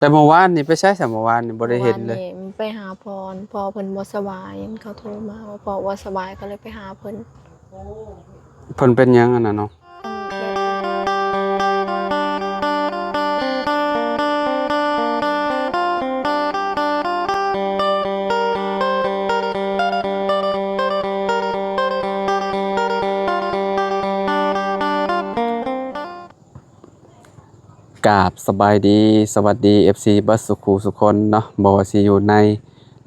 ແຕ່ເມື່ອວານນີ້ໄປໃສຊະ? ເມື່ອວານນີ້ບໍ່ໄດ້ເຫັນເລີຍ. ເມື່ອວານນີ້ໄປຫາພໍ່ ພໍ່ເພິ່ນບໍ່ສະບາຍ ເຂົາໂທມາວ່າພໍ່ບໍ່ສະບາຍ ກໍເລີຍໄປຫາເພິ່ນ. ເພິ່ນເປັນຫຍັງຫັ້ນນະນ້ອງ? ກາບສະບາຍດີ ສະຫວັດດີ ເອັຟຊີ ເບິດສູ່ຄູ່ສູ່ຄົນເນາະ ບໍ່ວ່າຊິຢູ່ໃນ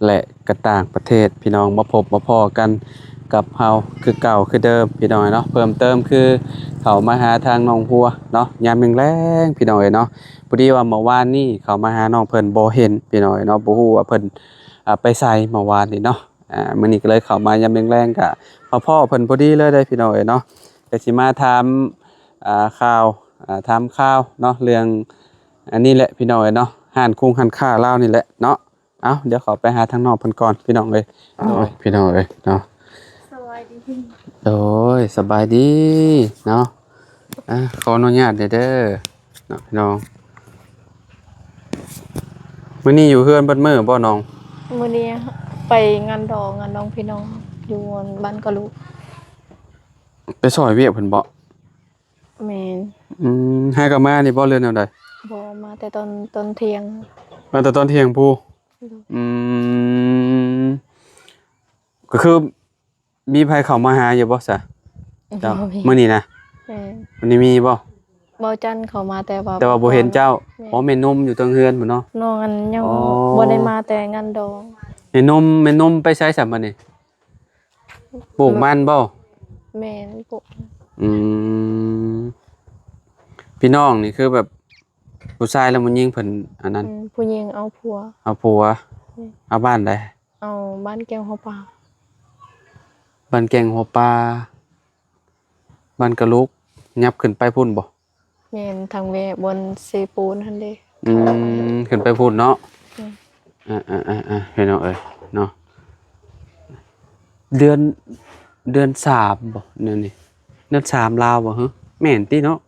ແລະ ກະຕ່າງປະເທດ ພີ່ນ້ອງມາພົບມາພໍ້ກັນກັບເຮົາຄືເກົ່າຄືເດີມ ພີ່ນ້ອງເອີຍເນາະ. ເພີ່ມເຕີມຄືເຂົ້າມາຫາທາງນ້ອງຫົວເນາະ ຍາມແລງໆ ພີ່ນ້ອງເອີຍເນາະ. ພໍດີວ່າເມື່ອວານນີ້ເຂົ້າມາຫານ້ອງເພິ່ນບໍ່ເຫັນ ພີ່ນ້ອງເອີຍເນາະ ບໍ່ຮູ້ວ່າເພິ່ນ ອ່າ ໄປໃສເມື່ອວານນີ້ເນາະ. ອ່າ ມື້ນີ້ກໍເລີຍເຂົ້າມາຍາມແລງໆ ກະມາພໍ້ເພິ່ນພໍດີເລີຍເດ້ ພີ່ນ້ອງເອີຍເນາະ. ກະຊິມາຖາມ ອ່າ ຂ່າວ ອ່າ ຖາມຂ່າວເນາະ ເລື່ອງອັນນີ້ແຫຼະ ພີ່ນ້ອງເອີຍເນາະ ຮ້ານຄົງຮ້ານຄ້າລາວນີ້ແຫຼະເນາະ. ເອົ້າ ດຽວເຂົ້າໄປຫາທາງນ້ອງເພິ່ນກ່ອນ ພີ່ນ້ອງເອີຍ. ໂອ້ຍ ພີ່ນ້ອງເອີຍເນາະ ສະບາຍດີ. ໂດຍ ສະບາຍດີເນາະ. ອ່າ ຂໍອະນຸຍາດເດີເນາະ ພີ່ນ້ອງ. ມື້ນີ້ຢູ່ເຮືອນເບິດມື້ບໍ່ນ້ອງ? ມື້ນີ້ໄປງານດອງ ງານດອງພີ່ນ້ອງ ຢູ່ບ້ານກະລຸກ. ໄປຊ່ອຍວຽກເພິ່ນບໍ່? ແມ່ນ. ອືມ ຫາກໍມານີ້ບໍ່ ຫຼືແນວໃດ? ບໍ່ ມາແຕ່ຕອນ ຕອນທ່ຽງ. ມາແຕ່ຕອນທ່ຽງພຸ້ນ. ໂດຍ. ອືມ ກໍຄື ມີໃຜເຂົ້າມາຫາຢູ່ບໍ່ຊະ? ບໍ່ມີ. ມື້ນີ້ນະ? ແມ່ນ. ມື້ນີ້ມີບໍ່? ເບົາຈັນເຂົ້າມາ ແຕ່ວ່າ ແຕ່ວ່າບໍ່ເຫັນເຈົ້າ. ແມ່ນ. ອໍ ແມ່ນົມຢູ່ເທິງເຮືອນພຸ້ນເນາະ. ນ້ອງອັນຍັງ ອໍ ບໍ່ໄດ້ມາແຕ່ງານດອງ. ແມ່ນົມ ແມ່ນົມໄປໃສຊະມື້ນີ້? ປູກມັນບໍ່? ແມ່ນ ປູກ. ອືມ ພີ່ນ້ອງນີ້ຄືແບບ ຜູ້ຊາຍແລະຜູ້ຍິງເພິ່ນອັນນັ້ນ? ອືມ ຜູ້ຍິງເອົາຜົວ. ເອົາຜົວ. ແມ່ນ. ເອົາບ້ານໃດ? ເອົາບ້ານແກ້ງຫົວປາ. ບ້ານແກ້ງຫົວປາ ບ້ານກະລຸກ ຫຍັບຂຶ້ນໄປພຸ້ນບໍ່? ແມ່ນ ທາງແວະບ່ອນເຊປູນຫັ້ນເດ້. ອືມ ຂຶ້ນໄປພຸ້ນເນາະ. ອືມ ອ່າໆໆໆ ພີ່ນ້ອງເອີຍເນາະ ເດືອນ ເດືອນສາມບໍ່ແນວນີ້? ເດືອນສາມລາວບໍ່? ຫື ແມ່ນຕິເນາະ.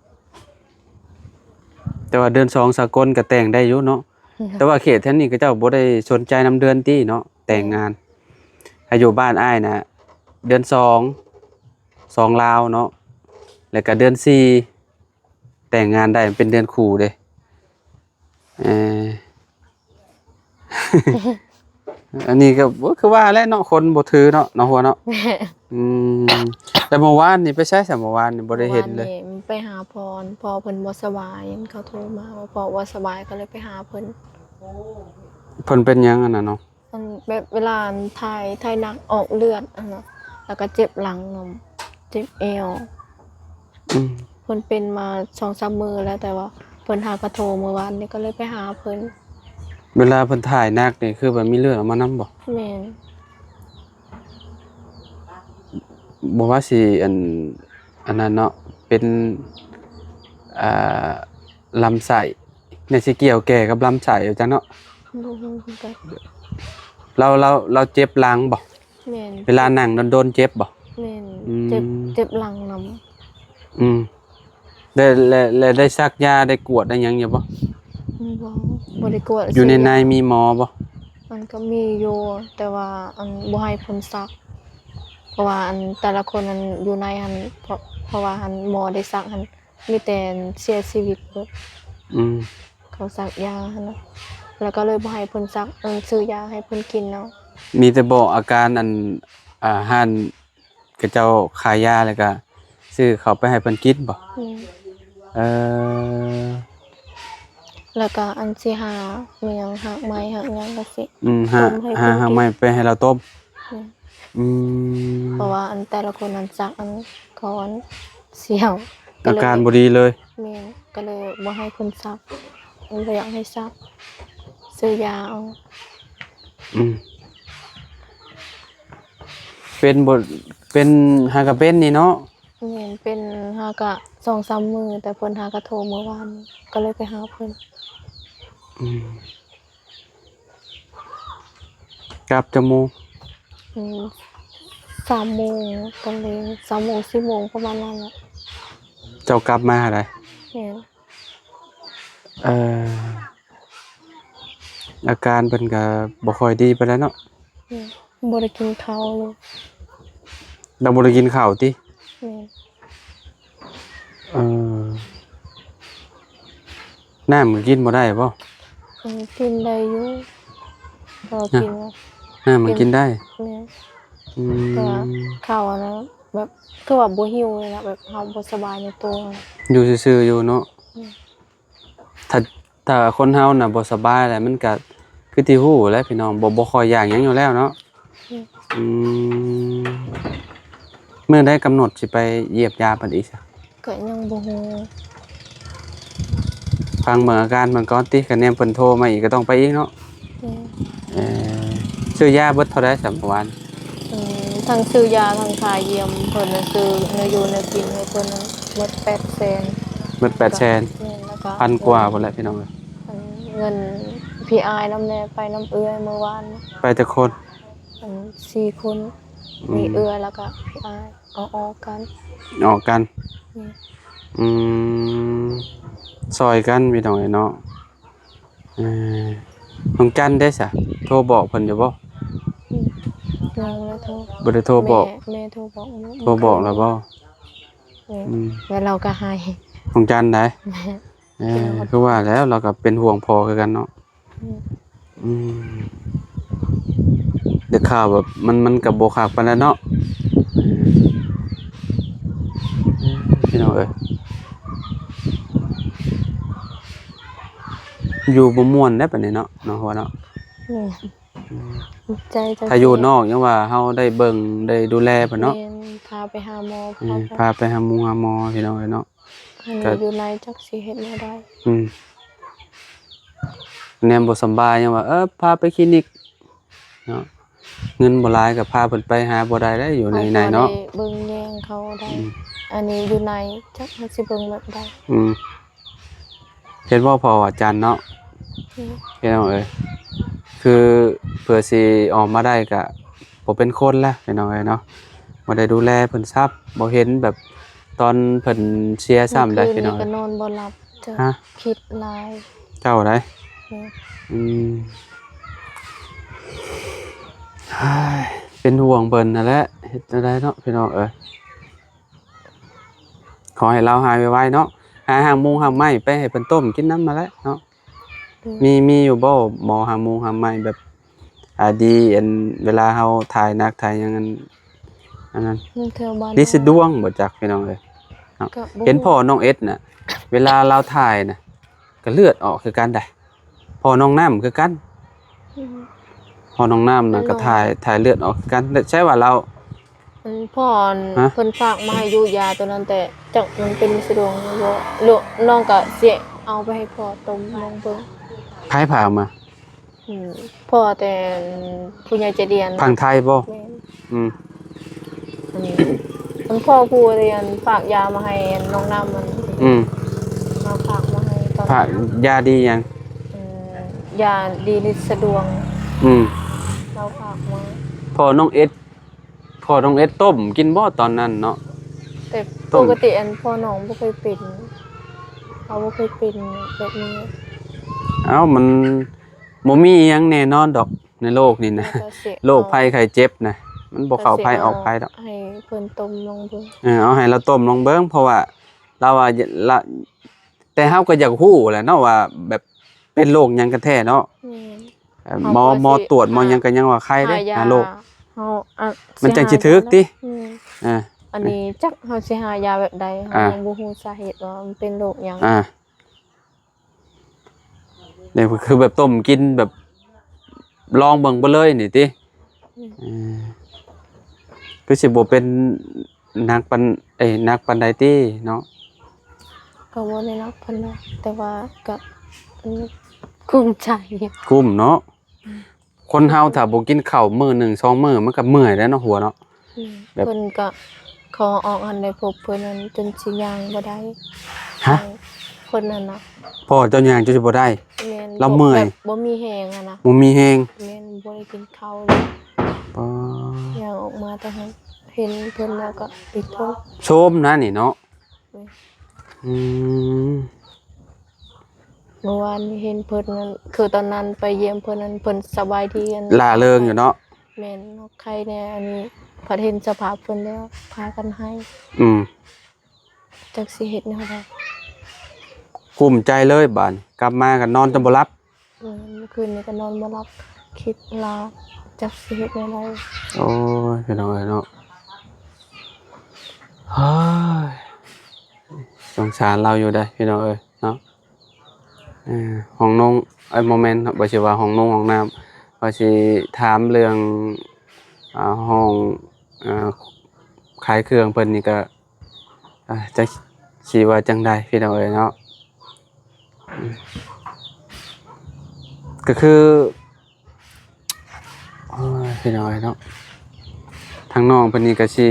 ແຕ່ວ່າເດືອນສອງສາກົນກໍແຕ່ງໄດ້ຢູ່ເນາະ. ແຕ່ວ່າເຂດແຖວນີ້ເຂົາເຈົ້າບໍ່ໄດ້ສົນໃຈນຳເດືອນຕິເນາະ ແຕ່ງງານ. ຖ້າຢູ່ບ້ານອ້າຍນະ ເດືອນສອງ ສອງລາວເນາະ ແລ້ວກໍເດືອນສີ່ແຕ່ງງານໄດ້ ມັນເປັນເດືອນຄູ່ເດ້. ເອີ ອັນນີ້ກໍ ໂອ້ ຄືວ່າແຫຼະເນາະ ຄົນບໍ່ຖືເນາະ ນ້ອງຫົວເນາະ. ແມ່ນ. ອືມ ແລ້ວເມື່ອວານນີ້ໄປໃສຊະ? ເມື່ອວານນີ້ບໍ່ໄດ້ເຫັນເລີຍ. ເມື່ອວານນີ້ໄປຫາພໍ່ ພໍ່ເພິ່ນບໍ່ສະບາຍ ເຂົາໂທມາວ່າພໍ່ບໍ່ສະບາຍ ກໍເລີຍໄປຫາເພິ່ນ. ເພິ່ນເປັນຫຍັງຫັ້ນນະນ້ອງ? ອັນແບບເວລາອັນຖ່າຍ ຖ່າຍໜັກອອກເລືອດຫັ້ນນະ ແລ້ວກໍເຈັບຫຼັງນຳ ເຈັບແອວ. ອືມ ເພິ່ນເປັນມາສອງສາມມື້ແລ້ວ ແຕ່ວ່າເພິ່ນຫາກະໂທມື້ວານນີ້ ກໍເລີຍໄປຫາເພິ່ນ. ເວລາເພິ່ນຖ່າຍໜັກນີ້ ຄືແບບມີເລືອດອອກມານຳບໍ່? ແມ່ນ. ບໍ່ວ່າຊິອັນ ອັນນັ້ນເນາະ ເປັນ ອ່າ ລຳໄສ້ ແນວຊິກ່ຽວແກ່ກັບລຳໄສ້ວ່າຊັ້ນເນາະ. ບໍ່ຮູ້ຄືກັນ. ລາວ ລາວ ລາວເຈັບຫຼັງບໍ່? ແມ່ນ. ເວລານັ່ງດົນໆເຈັບບໍ່? ແມ່ນ. ອືມ ເຈັບ ເຈັບຫຼັງນຳ. ອືມ ແລ້ວ ແລ້ວ ແລ້ວໄດ້ສັກຢາ ໄດ້ກວດໄດ້ຫຍັງຢູ່ບໍ່? ບໍ່ ບໍ່ໄດ້ກວດ. ຢູ່ໃນໃນມີໝໍບໍ່? ມັນກໍມີຢູ່ ແຕ່ວ່າອັນບໍ່ໃຫ້ເພິ່ນສັກ ເພາະວ່າອັນແຕ່ລະຄົນອັນຢູ່ໃນຫັ້ນ ເພາະ ເພາະວ່າອັນໝໍໄດ້ສັກຫັ້ນ ມີແຕ່ເສຍຊີວິດເບິດ. ອືມ ເຂົາສັກຢາຫັ້ນນະ ແລ້ວກໍເລີຍບໍ່ໃຫ້ເພິ່ນສັກ ອັນຊື້ຢາໃຫ້ເພິ່ນກິນເນາະ. ມີແຕ່ບອກອາການອັນ ອ່າ ຮ້ານ ເຂົາເຈົ້າຂາຍຢາ ແລ້ວກະຊື້ເຂົ້າໄປໃຫ້ເພິ່ນກິນບໍ່? ແມ່ນ. ເອີ ແລ້ວກະອັນຊິຫາແມ່ນຫຍັງ ຮາກໄມ້ ຮາກຫຍັງກະຊິ ອືມ ຫາ ຕົ້ມໃຫ້ເພິ່ນກິນ. ຫາຮາກໄມ້ໄປໃຫ້ລາວຕົ້ມ. ແມ່ນ. ອືມ ເພາະວ່າອັນແຕ່ລະຄົນອັນສັກອັນ ເຂົາອັນສ່ຽວ ອາການບໍ່ດີເລີຍ. ແມ່ນ. ກະເລີຍບໍ່ໃຫ້ເພິ່ນສັກ ບໍ່ຢາກໃຫ້ສັກ ຊື້ຢາເອົາ. ອືມ ເປັນບໍ່ ເປັນ ຫາກະເປັນນີ້ເນາະ. ແມ່ນ ເປັນຫາກະສອງສາມມື້ ແຕ່ເພິ່ນຫາກະໂທມື້ວານ ກໍເລີຍໄປຫາເພິ່ນ. ອືມ ກັບຈັກໂມງ? ອືມ ສາມໂມງຕອນແລງ ສາມໂມງ ສີ່ໂມງ ປະມານນັ້ນແຫຼະ. ເຈົ້າກັບມາໃດ? ແມ່ນ. ເອີ ແ ອາການເພິ່ນກໍບໍ່ຄ່ອຍດີປານໃດເນາະ. ແມ່ນ ບໍ່ໄດ້ກິນເຂົ້າເລີຍ. ລາວບໍ່ໄດ້ກິນເຂົ້າຕິ? ແມ່ນ. ເອີ ນ້ຳກໍກິນບໍ່ໄດ້ບໍ່? ເອີ ກິນໄດ້ຢູ່ ກໍກິນ ນ້ຳມັນກິນໄດ້. ແມ່ນ. ອືມ ແຕ່ວ່າເຂົ້າຫັ້ນນະ ແບບຄືວ່າບໍ່ຫິວເລີຍນະ ແບບເຮົາບໍ່ສະບາຍໃນໂຕ. ຢູ່ຊື່ໆຢູ່ເນາະ. ອືມ ຖ້າ ຖ້າຄົນເຮົານະບໍ່ສະບາຍແລ້ວ ມັນກະຄືທີ່ຮູ້ແຫຼະພີ່ນ້ອງ ບໍ່ ບໍ່ຄ່ອຍຢາກຫຍັງຢູ່ແລ້ວເນາະ. ອືມ ອືມ ມື້ໃດກຳນົດຊິໄປຢ້ຽມຢາມເພິ່ນອີກຊະ? ກໍຍັງບໍ່ຮູ້. ຟັງເບິ່ງອາການເພິ່ນກ່ອນຕິ ຄັນແນມເພິ່ນໂທມາອີກກໍຕ້ອງໄປອີກເນາະ. ແມ່ນ. ເອີ ຊື້ຢາເບິດເທົ່າໃດຊະເມື່ອວານ? ອືມ ທັງຊື້ຢາທັງຄ່າຢ້ຽມເພິ່ນນະ ຊື້ແນວຢູ່ແນວກິນໃຫ້ເພິ່ນນະ ເບິດແປດແສນ. ເບິດແປດແສນ. ແມ່ນ. ແລ້ວກໍ ພັນກວ່າພຸ້ນແຫຼະພີ່ນ້ອງເອີຍ. ອັນເງິນພີ່ອ້າຍນຳແດ່ ໄປນຳເອື້ອຍມື້ວານ. ໄປຈັກຄົນ? ອັນ ສີ່ຄົນ. ອືມ ມີເອື້ອຍແລ້ວກໍພີ່ອ້າຍ ເອົາອອກກັນ. ອອກກັນ. ແມ່ນ. ອືມ ຊ່ອຍກັນພີ່ນ້ອງເອີຍເນາະ. ເອີ ນ້ອງຈັນເດ້ຊະ ໂທບອກເພິ່ນຢູ່ບໍ່? ອືມ ຍັງບໍ່ໄດ້ໂທ. ບໍ່ໄດ້ໂທບອກ. ແມ່ ແມ່ໂທບອກຢູ່. ໂທບອກແລ້ວບໍ່? ແມ່ນ. ອືມ ແລ້ວລາວກໍໄຫ້ ນ້ອງຈັນໃດ. ແມ່ນ. ເອີ ຄືວ່າແລ້ວ ລາວກໍເປັນຫ່ວງພໍ່ຄືກັນເນາະ. ອືມ ອືມ ໄດ້ຂ່າວແບບມັນ ມັນກໍບໍ່ຄັກປານໃດເນາະ. ເອີ ພີ່ນ້ອງເອີຍ ຢູ່ບໍ່ມ່ວນແດ່ບາດນີ້ເນາະ ນ້ອງຫົວເນາະ. ແມ່ນ. ອືມ ໃຈ ຖ້າຢູ່ນອກຍັງວ່າເຮົາໄດ້ເບິ່ງໄດ້ດູແລເພິ່ນເນາະ. ແມ່ນ. ພາໄປຫາໝໍ ເອີ ພາໄປ ພາໄປຫາໝູຫາໝໍ ພີ່ນ້ອງເອີຍເນາະ. ອັນນີ້ກໍຢູ່ໃນຈັກຊິເຮັດແນວໃດ. ອືມ ແນມບໍ່ສະບາຍຍັງວ່າ ເອີ ພາໄປຄລີນິກເນາະ ເງິນບໍ່ຫຼາຍກໍພາເພິ່ນໄປຫາບໍ່ໄດ້ເດ້ ຢູ່ໃນ ໃນເນາະ ເຮົາບໍ່ໄດ້ເບິ່ງແຍງເຂົາໄດ້. ອືມ ອັນນີ້ຢູ່ໃນ ຈັກເຮົາຊິເບິ່ງແບບໃດ. ອືມ ເຫັນບໍ່ພໍ່ອາຈານເນາະ. ອືມ ພີ່ນ້ອງເອີຍ ຄືເພື່ອຊິອອກມາໄດ້ກະບໍ່ເປັນຄົນແລ້ວ ພີ່ນ້ອງເອີຍເນາະ ບໍ່ໄດ້ດູແລເພິ່ນຊ້ຳ ບໍ່ເຫັນແບບຕອນເພິ່ນເສຍຊ້ຳໃດ໋ ພີ່ນ້ອງເອີຍ. ຄືນນີ້ກໍນອນບໍ່ຫຼັບ ເຈົ້າ. ຮະ? ຄິດຫຼາຍ. ເຈົ້າໃດ໋? ແມ່ນ. ອືມ ເປັນຫ່ວງເພິ່ນຫັ້ນແຫຼະ ເຮັດແນວໃດເນາະ ພີ່ນ້ອງເອີຍ. ຂໍໃຫ້ລາວຫາຍໄວໆເນາະ ຫາຮາກມຸງຮາກໄມ້ໄປໃຫ້ເພິ່ນຕົ້ມກິນນຳຫັ້ນແຫຼະເນາະ. ອືມ ມີ ມີຢູ່ບໍ່ ໝໍຮາກມຸງຮາກໄມ້ແບບ ອາ ດີ ອັນ ເວລາເຮົາຖ່າຍໜັກຖ່າຍຫຍັງ ອັນ ອັນນັ້ນ ມີແຖວບ້ານ ລີສະດວງບໍ່ຈັກ ພີ່ນ້ອງເອີຍເນາະ. ເຫັນພໍ່ນ້ອງເອັດນະ ເວລາລາວຖ່າຍນະ ກໍເລືອດອອກຄືກັນໃດ໋. ພໍ່ນ້ອງນ້ຳຄືກັນ. ອືມ ພໍ່ນ້ອງນ້ຳນະ ເປັນ ກໍຖ່າຍ ນ້ອງ ຖ່າຍເລືອດອອກຄືກັນ. ແລ້ວໃຊ່ວ່າລາວ ອັນພໍ່ ອັນ ຮະ? ເພິ່ນຝາກມາໃຫ້ຢູ່ຢາຕົວນັ້ນ ແຕ່ຈັກມັນເປັນສະດວກບໍ່ ນ້ອງກໍຊິເອົາໄປໃຫ້ພໍ່ຕົ້ມລອງເບິ່ງ. ໃຜຝາກມາ? ອືມ ພໍ່ແຕ່ ອັນ ຜູ້ໃຫຍ່ໃຈດີ ຝັ່ງໄທບໍ່? ແມ່ນ. ອືມ ອັນນີ້ ອັນພໍ່ຜູ້ທີ່ ອັນ ຝາກຢາມາໃຫ້ ອັນ ນ້ອງນ້ຳ ມັນ ອືມ ມາຝາກມາໃຫ້ຕອນ ຝາກຢາດີຫຍັງ? ອືມ ຢາດີລິດສະດວງ. ອືມ ລາວຝາກມາ. ພໍ່ນ້ອງເອັດ ພໍ່ນ້ອງເອັດຕົ້ມກິນບໍ່ຕອນນັ້ນເນາະ? ແຕ່ປົກກະຕິ ອັນ ພໍ່ນ້ອງບໍ່ເຄີຍເປັນ ເຮົາບໍ່ເຄີຍເປັນແບບນີ້. ເອົ້າ ມັນບໍ່ມີອີ່ຫຍັງແນ່ນອນດອກໃນໂລກນີ້ນະ ໂລກໄພໄຂ້ເຈັບນະ ມັນບໍ່ເຂົ້າໄພອອກໄພດອກ. ໃຫ້ເພິ່ນຕົ້ມລອງເບິ່ງ. ເອີ ເອົາໃຫ້ລາວຕົ້ມລອງເບິ່ງ ເພາະວ່າລາວວ່າ ລະ ແຕ່ເຮົາກໍຢາກຮູ້ແຫຼະເນາະວ່າແບບເປັນໂລກຫຍັງກັນແທ້ເນາະ. ແມ່ນ. ເອີ ໝໍ ໝໍຕວດ ໝໍຫຍັງກໍຍັງວ່າໄຄເດ້ ຫາໂລກ ເຮົາ ອະ ມັນຈັ່ງຊິຖືກຕິ. ອືມ ເອີ ອັນນີ້ຈັກເຮົາຊິຫາຢາແບບໃດ ເຮົາຍັງບໍ່ຮູ້ສາເຫດວ່າມັນເປັນໂລກຫຍັງ. ອ່າ ນີ້ຄືແບບຕົ້ມກິນແບບລອງເບິ່ງໄປເລີຍນີ້ຕິ. ອືມ ເອີ ຄືຊິບໍ່ເປັນໜັກປານ ເອີ ໜັກປານໃດຕິເນາະ? ກໍບໍ່ໄດ້ໜັກປານໃດ ແຕ່ວ່າກໍ ອືມ ກຸ້ມໃຈ. ກຸ້ມເນາະ. ອືມ ຄົນເຮົາຖ້າບໍ່ກິນເຂົ້າມື້ໜຶ່ງສອງມື້ ມັນກໍເມື່ອຍແລ້ວເນາະ ຫົວເນາະ. ອືມ ແບບ ເພິ່ນກໍ ຂໍອອກອັນໄດ້ພົບເພິ່ນນັ້ນ ຈົນຊິຍ່າງບໍ່ໄດ້. ຮະ? ເພິ່ນນັ້ນນະ ພໍ່ເຈົ້າຍ່າງຈົນຊິບໍ່ໄດ້. ແມ່ນ. ລາວເມື່ອຍ ແບບບໍ່ມີແຮງຫັ້ນນະ. ບໍ່ມີແຮງ. ແມ່ນ. ບໍ່ໄດ້ກິນເຂົ້າເລີຍ. ອໍ ຍ່າງອອກມາແຕ່ເຫັນເພິ່ນແລ້ວກໍຕິດທົນ. ໂຊມນະນີ້ເນາະ. ອືມ ອືມ ມື້ວານນີ້ເຫັນເພິ່ນນັ້ນ ຄືຕອນນັ້ນໄປຢ້ຽມເພິ່ນນັ້ນ ເພິ່ນສະບາຍດີ ອັນ ລ່າເລີງຢູ່ເນາະ. ແມ່ນ ເນາະ ໄຄແດ່. ອັນນີ້ພັດເຫັນສະພາບເພິ່ນແລ້ວ ພາກັນໄຫ້. ອືມ ຈັກຊິເຮັດແນວໃດ ກຸ້ມໃຈເລີຍບາດນີ້ ກັບມາກໍນອນຈົນບໍ່ຫຼັບ. ແມ່ນ ມື້ຄືນນີ້ກໍນອນບໍ່ຫຼັບ ຄິດລາວ ຈັກຊິເຮັດແນວໃດ. ໂອ້ຍ ພີ່ນ້ອງເອີຍເນາະ ເຮີ້ຍ ສົງສານລາວຢູ່ເດ້ ພີ່ນ້ອງເອີຍເນາະ. ເອີ ຫ້ອງນົງ ເອີຍ ບໍ່ແມ່ນເນາະ ບໍ່ຊິວ່າຫ້ອງນົງຫ້ອງນ້ຳ ວ່າຊິຖາມເລື່ອງ ອ່າ ຫ້ອງ ອ່າ ຂາຍເຄື່ອງເພິ່ນນີ້ກະ ອ່າ ຈັກຊິວ່າຈັ່ງໃດ ພີ່ນ້ອງເອີຍເນາະ. ອືມ ກໍຄື ໂອ້ຍ ພີ່ນ້ອງເອີຍເນາະ ທາງນ້ອງເພິ່ນນີ້ກໍຊິ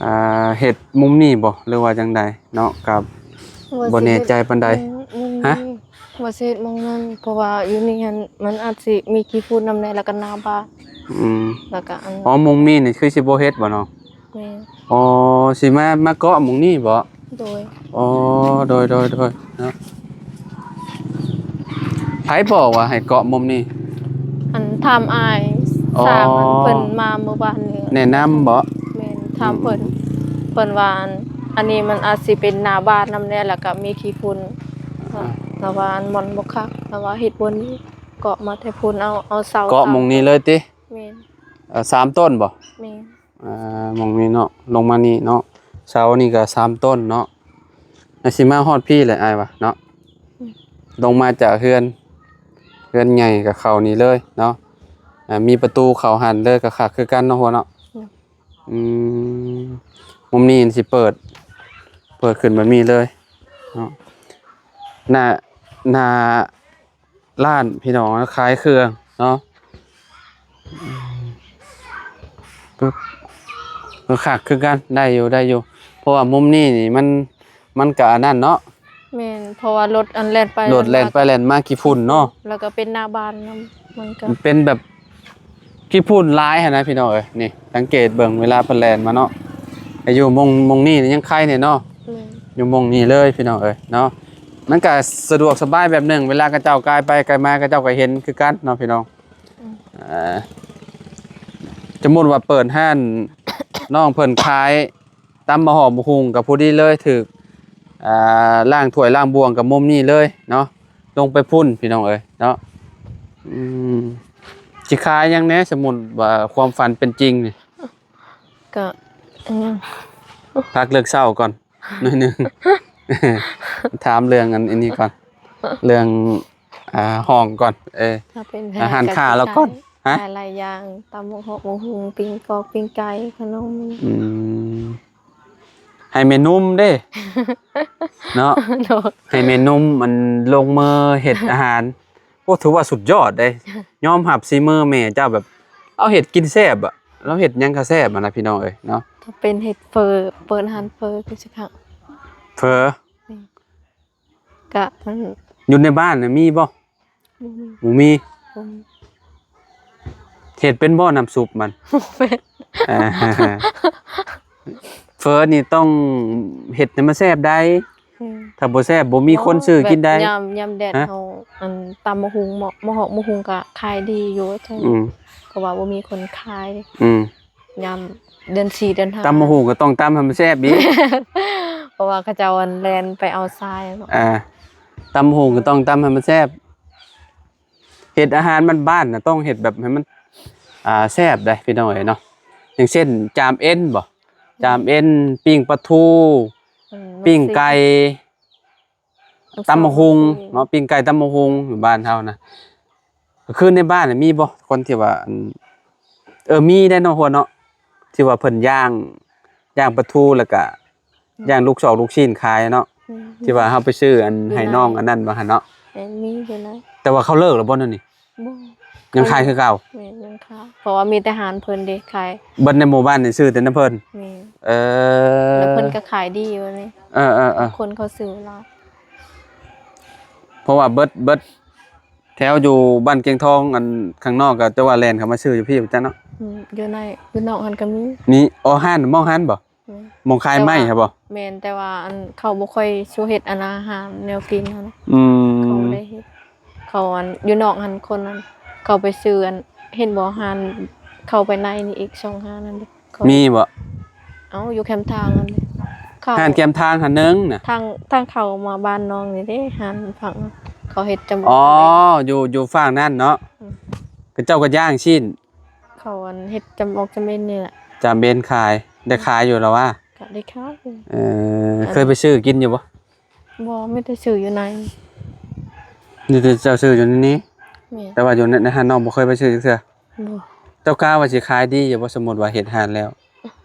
ອ່າ ເຮັດມຸມນີ້ບໍ່ ຫຼືວ່າຈັ່ງໃດເນາະ ກໍບໍ່ແນ່ໃຈປານໃດ. ອືມ ມຸມ ຮະ ນີ້ ວ່າຊິເຮັດໝ່ອງນັ້ນ ເພາະວ່າຢູ່ນີ້ຫັ້ນ ມັນອາດຊິມີຂີ້ຝຸ່ນນຳແດ່ ແລ້ວກໍໜ້າບ້ານ. ອືມ ແລ້ວກໍອັນ ອໍ ມຸມນີ້ນີ້ຄືຊິບໍ່ເຮັດບໍ່ນ້ອງ? ແມ່ນ. ອໍ ຊິມາ ມາເກາະໝ່ອງນີ້ບໍ່? ໂດຍ. ອໍ ໂດຍ ໂດຍ ໂດຍ ເນາະ. ໃຜບອກວ່າໃຫ້ເກາະມຸມນີ້? ອັນ ຖາມອ້າຍ ອໍ ຊ່າງ ອັນ ເພິ່ນມາມື້ວານນີ້ ແນະນຳບໍ່? ແມ່ນ ຖາມເພິ່ນ. ອືມ ເພິ່ນວ່າ ອັນ ອັນນີ້ມັນອາດຊິເປັນໜ້າບ້ານນຳແດ່ ແລ້ວກໍມີຂີ້ຝຸ່ນ. ອ່າ ລາວວ່າ ອັນ ມັນບໍ່ຄັກ ລາວວ່າເຮັດບ່ອນນີ້ ເກາະມາແຕ່ພຸ້ນ ເອົາ ເອົາເສົາ ເກາະໝ່ອງນີ້ເລີຍຕິ? ແມ່ນ. ເອີ ສາມຕົ້ນບໍ່? ແມ່ນ. ອ່າ ໝ່ອງນີ້ເນາະ ລົງມານີ້ເນາະ ເສົານີ້ກໍສາມຕົ້ນເນາະ ອາດຊິມາຮອດພີ້ແຫຼະ ອ້າຍວ່າເນາະ. ອືມ ລົງມາຈາກເຮືອນ ເຮືອນໃຫຍ່ກໍເຂົ້ານີ້ເລີຍເນາະ. ອ່າ ມີປະຕູເຂົ້າຫັ້ນເລີຍ ກໍຄັກຄືກັນເນາະ ຫົວເນາະ. ອືມ ອືມ ມຸມນີ້ຊິເປີດ ເປີດຂຶ້ນແບບນີ້ເລີຍເນາະ. ໜ້າ ໜ້າ ຮ້ານພີ່ນ້ອງຂາຍເຄື່ອງເນາະ. ປຶບ ກໍຄັກຄືກັນ ໄດ້ຢູ່ ໄດ້ຢູ່ ເພາະວ່າມຸມນີ້ນີ້ມັນ ມັນກະອັນນັ້ນເນາະ. ແມ່ນ ເພາະວ່າລົດອັນແລ່ນໄປ ລົດແລ່ນໄປແລ່ນມາ ແລ່ນມາຂີ້ຝຸ່ນເນາະ ແລ້ວກໍເປັນໜ້າບ້ານນຳ ມັນກໍເປັນແບບຂີ້ຝຸ່ນຫຼາຍຫັ້ນນະ ພີ່ນ້ອງເອີຍ. ນີ້ ສັງເກດເບິ່ງເວລາເພິ່ນແລ່ນມາເນາະ ໃຫ້ຢູ່ໝ່ອງ ໝ່ອງນີ້ຍັງໄຄແດ່ເນາະ. ແມ່ນ. ຢູ່ໝ່ອງນີ້ເລີຍ ພີ່ນ້ອງເອີຍເນາະ ມັນກະສະດວກສະບາຍແບບໜຶ່ງ ເວລາເຂົາເຈົ້າກາຍໄປກາຍມາ ເຂົາເຈົ້າກໍເຫັນຄືກັນເນາະ ພີ່ນ້ອງ. ອືມ ເອີ ສົມມຸດວ່າເປີດຮ້ານ ນ້ອງເພິ່ນຂາຍຕຳໝາກຫອກໝາກຫຸ່ງກໍພໍດີເລີຍ ຖືກ ອ່າ ລ້າງຖ້ວຍລ້າງບ່ວງກັບມຸມນີ້ເລີຍເນາະ ລົງໄປພຸ້ນ ພີ່ນ້ອງເອີຍເນາະ. ອືມ ຊິຂາຍຫຍັງແດ່ ສົມມຸດວ່າຄວາມຝັນເປັນຈິງນີ້? ກໍ ອືມ ພັກເລື່ອງເຊົ່າກ່ອນໜ້ອຍໜຶ່ງ ຖາມເລື່ອງອັນ ອັນນີ້ກ່ອນ ເລື່ອງ ອ່າ ຫ້ອງກ່ອນ. ເອີ ຖ້າເປັນ ອ່າ ຮ້ານຄ້າລາວກ່ອນ. ຮະ? ຂາຍຫຼາຍຢ່າງ ຕຳໝາກຫອກໝາກຫຸ່ງ ປີ້ງກອກ ປີ້ງໄກ່ ຂະໜົມ. ອືມ ໃຫ້ແມ່ນຸ່ມເດ້ ເນາະ. ໂດຍ. ໃຫ້ແມ່ນຸ່ມ ອັນ ລົງມືເຮັດອາຫານ. ໂອ້ ຖືວ່າສຸດຍອດເດ້ ຍອມຮັບສີມືແມ່ເຈົ້າ ແບບລາວເຮັດກິນແຊບອະ ລາວເຮັດຫຍັງກໍແຊບຫັ້ນນະ ພີ່ນ້ອງເອີຍເນາະ. ຖ້າເປັນເຮັດເຝີ ເປີດຮ້ານເຝີຄືຊິຄັກ. ເຝີ? ແມ່ນ. ກະ ອືມ ຢູ່ໃນບ້ານນະມີບໍ່? ບໍ່ມີ ບໍ່ມີ ບໍ່ມີ. ເຮັດເປັນບໍ່ ນ້ຳຊຸບມັນ? ບໍ່ເປັນ. ເອີ ເຝີນີ້ຕ້ອງເຮັດໃຫ້ມັນແຊບໄດ໋. ອືມ ຖ້າບໍ່ແຊບບໍ່ມີຄົນຊື້ກິນໄດ໋. ໂອ້ ແບບຍາມ ຍາມແດດ ຮະ? ເຮົາ ອັນ ຕຳໝາກຫຸ່ງ ໝາກ ໝາກຫອກໝາກຫຸ່ງກະຂາຍດີຢູ່ ອືມ ເພາະວ່າບໍ່ມີຄົນຂາຍ. ອືມ ຍາມເດືອນສີ່ເດືອນຫ້າ ຕຳໝາກຫຸ່ງກໍຕ້ອງຕຳໃຫ້ມັນແຊບອີກ ເພາະວ່າເຂົາເຈົ້າ ອັນ ແລ່ນໄປເອົາຊາຍເນາະ. ອ່າ ຕຳໝາກຫຸ່ງກໍຕ້ອງຕຳໃຫ້ມັນແຊບ. ເຮັດອາຫານບ້ານໆນະ ຕ້ອງເຮັດແບບໃຫ້ມັນ ອ່າ ແຊບໄດ໋ ພີ່ນ້ອງເອີຍເນາະ. ຢ່າງເຊັ່ນ ຈາມເອັນບໍ? ຈາມເອັນ ປີ້ງປາທູ ອືມ ປີ້ງໄກ່ ຕຳໝາກຫຸ່ງເນາະ ປີ້ງໄກ່ ຕຳໝາກຫຸ່ງ ຢູ່ບ້ານເຮົານະ. ກໍຄືໃນບ້ານນະມີບໍ່ ຄົນທີ່ວ່າ ອັນ ເອີ ມີໄດ໋ເນາະ ຫົວເນາະ ທີ່ວ່າເພິ່ນຍ່າງ ຍ່າງປາທູ ແລ້ວກະ ອືມ ຍ່າງລູກຊອກລູກຊີ້ນຂາຍເນາະ. ອືມ ທີ່ວ່າເຮົາໄປຊື້ ອັນ ໃຫ້ນ້ອງອັນນັ້ນວ່າຫັ້ນເນາະ. ແມ່ນ ມີຢູ່ນະ. ແຕ່ວ່າເຂົາເລີກແລ້ວບໍ່ນັ້ນນີ້? ບໍ່ ຍັງຂາຍຄືເກົ່າ. ແມ່ນ ຍັງຂາຍ ເພາະວ່າມີແຕ່ຮ້ານເພິ່ນເດ້ຂາຍ. ເບິດໃນໝູ່ບ້ານນີ້ຊື້ແຕ່ນຳເພິ່ນ. ແມ່ນ. ເອີ ແລ້ວເພິ່ນກໍຂາຍດີຢູ່ນີ້. ເອີໆໆ ຄົນເຂົາຊື້ຫຼາຍ ເພາະວ່າເບິດ ເບິດແຖວຢູ່ບ້ານກຽງທອງ ອັນ ຂ້າງນອກກໍຈະວ່າແລ່ນເຂົ້າມາຊື້ຢູ່ພີ້ປະຈຳເນາະ. ອືມ ຢູ່ໃນ ຢູ່ນອກຫັ້ນກໍມີ. ມີ ອໍ ຮ້ານ ມອງຫັ້ນບໍ? ໝ່ອງຂາຍໄມ້ຫັ້ນບໍ່? ແມ່ນ ແຕ່ວ່າອັນ ເຂົາບໍ່ຄ່ອຍສູ່ເຮັດອັນອາຫານແນວກິນຫັ້ນນະ. ອືມ ເຂົາບໍ່ໄດ້ເຮັດ. ເຂົາອັນ ຢູ່ນອກຫັ້ນ ຄົນນັ້ນ ເຂົາໄປຊື້ອັນ ເຫັນບໍ່ ຮ້ານເຂົ້າໄປໃນນີ້ອີກ ສອງຮ້ານນັ້ນເດ້. ເຂົາ ມີບໍ່? ເອົ້າ ຢູ່ແຄມທາງຫັ້ນເດ້. ເຂົ້າ ຮ້ານແຄມທາງຫັ້ນໜຶ່ງນະ ທາງ ທາງເຂົ້າມາບ້ານນ້ອງນີ້ເດ້ ຮ້ານຝັ່ງ ເຂົາເຮັດຈຳ ອໍ ຢູ່ ຢູ່ຝັ່ງນັ້ນເນາະ. ອືມ ເຂົາເຈົ້າກໍຍ່າງຊີ້ນ ເຂົາອັນເຮັດຈຳອອກຈຳເບັນນີ້ແຫຼະ. ຈຳເບັນຂາຍ ໄດ້ຂາຍຢູ່ລະວະ? ກໍໄດ້ຂາຍຢູ່. ເອີ ອັນ ເຄີຍໄປຊື້ກິນຢູ່ບໍ່? ບໍ່ ມີແຕ່ຊື້ຢູ່ໃນ ມີແຕ່ເຈົ້າຊື້ຢູ່ໃນນີ້? ແມ່ນ. ແຕ່ວ່າຢູ່ໃນ ໃນຮ້ານນ້ອງບໍ່ເຄີຍໄປຊື້ຈັກເທື່ອ? ບໍ່. ເຈົ້າກ້າວ່າຊິຂາຍດີຢູ່ບໍ່ ສົມມຸດວ່າເຮັດຮ້ານແລ້ວ?